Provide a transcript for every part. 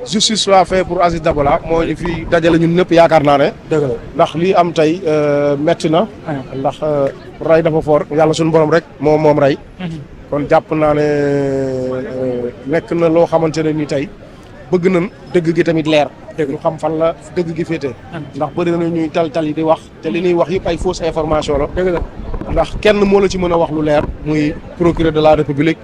justice soit fait pour Aziz Dabala moo ñu fi dajale ñun ñëpp yaakaar naa ne. dëgg la ndax lii am tey metti na. ndax rey dafa fort yàlla suñu borom rek moom rey. kon jàpp naa ne nekk na loo xamante ne ni tey bëgg nañ dëgg gi tamit leer. ñu xam fan la dëgg gi féete. ndax bëri na ñuy tal yi di wax te li ñuy wax yëpp ay fausse information la. dëgg la ndax kenn moo la ci mën a wax lu leer muy procureur de la république.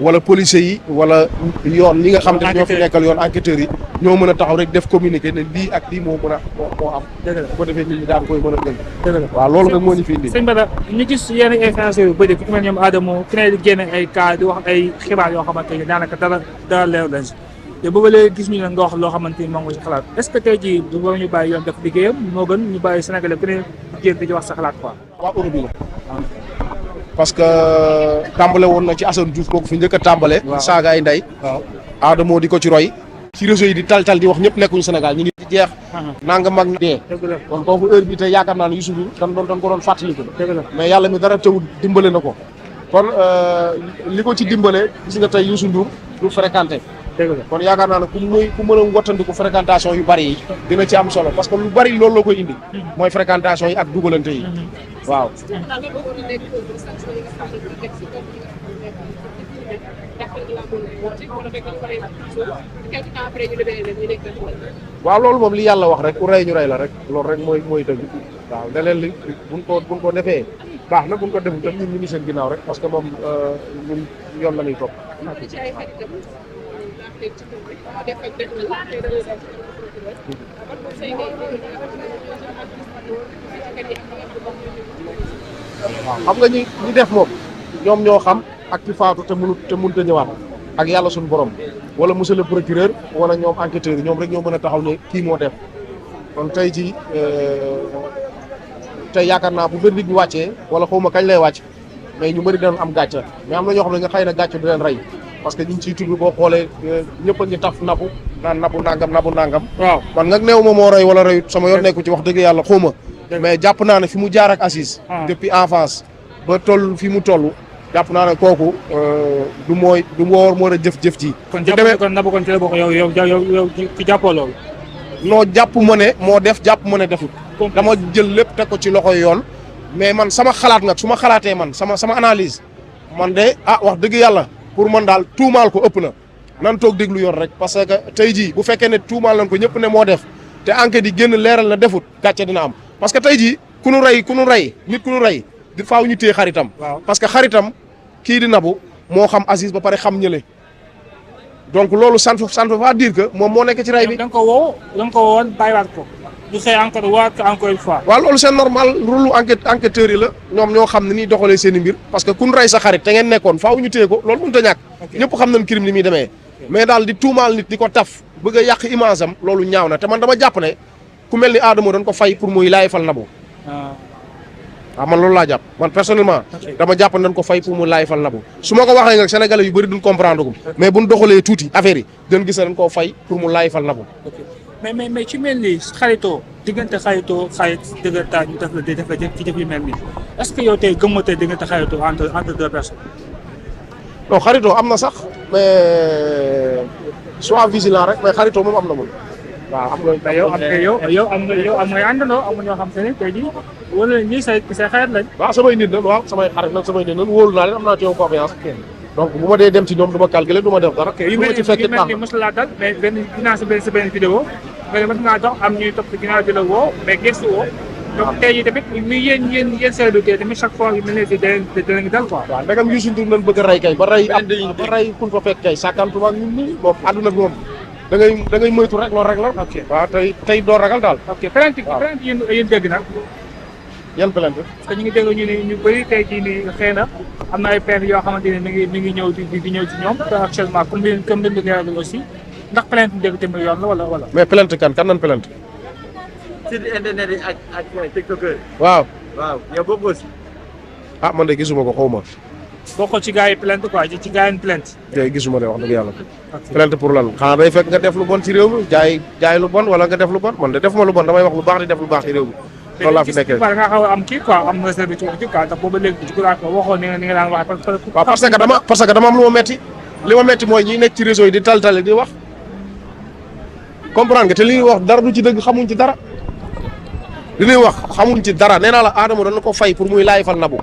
wala policiers yi wala yoon ñi nga xam ne ñoo fi nekkal yoon enquêteurs yi. ñoo mën a taxaw rek def communiqué ne lii ak lii moo am. dëgg la bu ko defee nit ñi daan koy mën a gën. dëgg la waaw loolu nag moo ñu fi indi. sëñ Bada ñu gis yenn influenceurs yu bëri ku mel ñoom Adamo ku ne di génne ay cas di wax ay xibaar yoo xamante ni daanaka dara leer lañ si te booba léegi gis ñu ne nga wax loo xamante ni moo ngi si xalaat est-ce que tey jii du war ñu bàyyi yoon def liggéeyam moo gën ñu bàyyi Sénégalais ku ne génn di ci wax sa xalaat quoi. waa Europe bi la parce que tàmbale woon na ci Assane Diouf kooku fi njëkk a tàmbale. saaga ay ndey. waaw Adamo di ko ci roy. ci réseau yi di tal di wax ñëpp nekkuñu Sénégal ñu ngi jeex. nanga mag dee. kon kooku heure bi tey yaakaar naa ne Youssou Ndour dañ ko doon fàttaliku. mais yàlla mi dara teewul dimbale na ko. kon li ko ci dimbale gis nga tey Youssou Ndour du fréquenté. kon yaakaar naa ne ku mën a wattandiku fréquentation yu bari yi dina ci am solo parce que lu bari loolu la koy indi. mooy fréquentation yi ak dugalante yi. waaw. waaw loolu moom li yàlla wax rek ku rey ñu rey la rek loolu rek mooy dëgg. waaw leneen li buñ ko defee baax na buñ ko defee tam ñun ñu ngi seen ginnaaw rek parce que moom ñun yoon la ñuy topp. waaw xam nga ñi def moom ñoom ñoo xam ak ci faatu te mënut a ñëwaat ak yàlla suñu borom wala monsieur le procureur wala ñoom enquêteurs yi ñoom rek ñoo mën a taxaw ne kii moo def kon tey ci tey yaakaar naa bu benn nit ñu wàccee wala xaw ma kañ lay wàcc mais ñu bëri dañ am gàcce mais am na ñoo xam ne nga xëy na gàcce du leen rey parce que ñu ngi ciy tudd boo xoolee ñëpp a ngi taf nabu naan nabu nangam. waaw man nag néew ma moo rey wala reyut sama yoon nekku ci wax dëgg yàlla xaw ma mais jàpp naa ne fi mu jaar ak Aziz. depuis enfance ba toll fi mu toll. jàpp naa ne kooku du moo war a jëf ji. kon jàpp kon nabu kon ci la bokk yow ci jàppoo loolu. non jàpp ma ne moo def jàpp ma ne defut. dama jël lépp teg ko ci loxoy yoon. mais man sama xalaat nag su ma xalaatee man sama analyse man de wax dëgg yàlla pour man daal tuumaal ko ëpp na. nan toog déglu yoon rek parce que tey jii bu fekkee ne tuumaal nañ ko ñëpp ne moo def te enquête yi génn leeral na defut gàcce dina am parce que tey jii ku nu rey nit ku nu rey di faaw ñu téye xaritam. parce que xaritam kii di nabu moo xam Aziz ba pare xam ñële donc loolu ça ne veut pas dire que moom moo nekk ci rey bi. da nga ko woon bàyyiwaat ko. du xëy encore une fois. waaw loolu c'est normal rôle enquêteurs yi la ñoom ñoo xam ne ni doxalee seen i mbir parce que kun rey sa xarit te ngeen nekkoon faaw ñu téye ko loolu mënut a ñàkk. ñëpp xam nañ crime ni muy demee. mais daal di tuumaal nit di ko taf bëgg a yàq image am loolu ñaaw na te man dama jàpp ne ku mel ni Adamo dañ ko fay pour muy laay fal nabu. waaw man loolu laa jàpp man personnellement dama jàpp ne dañ ko fay pour mu laay fal nabu su ma ko waxee nag sénégalais yu bëri duñ comprendre ko mais buñ doxalee tuuti affaire yi dañ gis ne dañ koo fay pour mu laay fal nabu. mais ci mel ni xarit dëggantaan ñu def la ci jëf yu mel nii est-ce que yow tey gëmmatee diggante xaritoo entre deux personnes. non xaritoo am na sax mais soit vigilant rek mais xaritoo moom am na moom. waaw am nga yow am nga àndandoo am ñoo xam te ne tey jii wala ñii say xarit lañ. waaw samay nit nag waaw samay xarit nag samay nit nag wóolu naa leen am naa ci yow confiance. donc bu ma dee dem ci ñoom du ma calculer du ma def dara. yu mel ni mos laa dal mais dinaa si benn vidéo nga ne mos ngaa dox am ñuy topp ginnaaw di la woo mais gëstu woo. donc tey jii tamit muy yéen seetlu tey tamit chaque fois yu mel ne dina ngi dal quoi. waaw ndegam Youssou Ndour nañ bëgg a rey kay ba rey kun fa fekk kay sàkkantuma ak ñun nii moom àdduna bi moom da ngay moytu rek loolu rek la. ok waaw tey doo ragal daal. ok plainte yéen dégg nag. yan plainte. parce que ñu ngi dégg ñu bëri tey jii nii xëy na am na ay plainte yoo xamante ne mi ngi ñëw di ñëw ci ñoom te actuellement comme li ñu leeral aussi ndax plainte bi dégg tamit yoon la wala. mais plainte kan nan plainte. site internet yi ak tiktokeur. waaw yow bokkoo si. man de gisuma ko xaw ma. bokkoo ci gars yi plainte quoi ci gars yi plainte. tey gisuma de wax dëgg yàlla. plainte pour lan xanaa day fekk nga def lu bon ci réew mi jaay lu bon wala nga def lu bon man de defuma lu bon damay wax lu baax di def lu baax ci réew mi. loolu laa fi nekkee da nga xaw a am kii quoi am na service ci quoi ndax booba léegi ci courant waxoon ni nga daan wax. waaw parce que dama am lu ma metti li ma metti mooy ñi nekk ci réseau yi di tal di wax comprendre nga te li ñuy wax dara du ci dëgg xamuñ ci dara li ñuy wax xamuñ ci dara nee naa la Adamo dana ko fay pour muy laay fal Nabou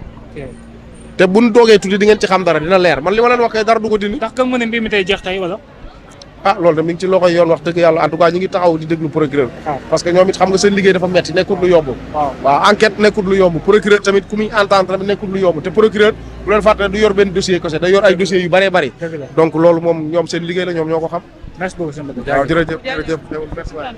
te buñ toogee tuuti di ngeen ci xam dara dina leer man li ma leen wax kay dara du ko dindi. ndax gëm nga ne mbir mi tey jeex tey wala. ah loolu de mi ngi ci loxoy yoon wax dëgg yàlla en tout cas ñu ngi taxaw di déglu procureur parce que ñoom it xam nga seen liggéey dafa metti nekkul lu yomb waaw enquête nekkul lu yomb procureur tamit ku muy entendre tamit nekkul lu yomb te procureur bu leen fàtte ne du yor benn dossier kese da yor ay dossiers yu bëree bëri donc loolu moom ñoom seen liggéey la ñoom ñoo ko xam merci beaucoup. waaw jërëjëf merci waay